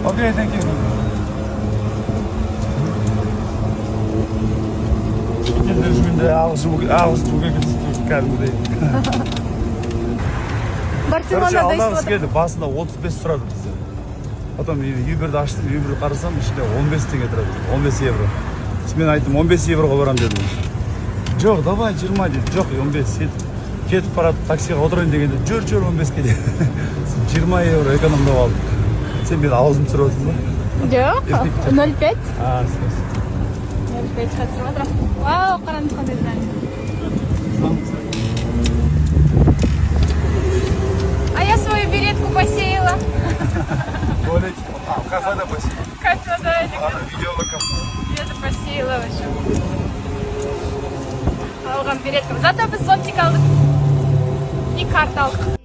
Okay, thank you. Шетелде жүргенде ағылшын болып кәдімгідей. Короче, Барселонада алдағысы естіп. Келді. Басында 35 сұрады бізден. Потом Uberді аштым, Uberді қарасам, ішінде 15 теңге тұрады, 15 евро. Сосын мен айттым, 15 евроға барамын дедім. Жоқ, давай 20 деді. Жоқ, 15. Сөйтіп кетіп барады, таксиға отырайын дегенде, жүр, жүр, 15-ке деді. 20 евро экономдап алдым. Сен менің аузымды түсіріп отырсың ба? Жоқ, 0,5. А. 0,5 түсіріп жатырмын. Вау, қараңыз, қандай здание. А я свою беретку посеяла. Туалете, а, в кафеде посидеть. Кафеда. Ана видео кафе. Я посеяла вообще. Алған береткам. Зато біз зонтик алдық. И карта алдық.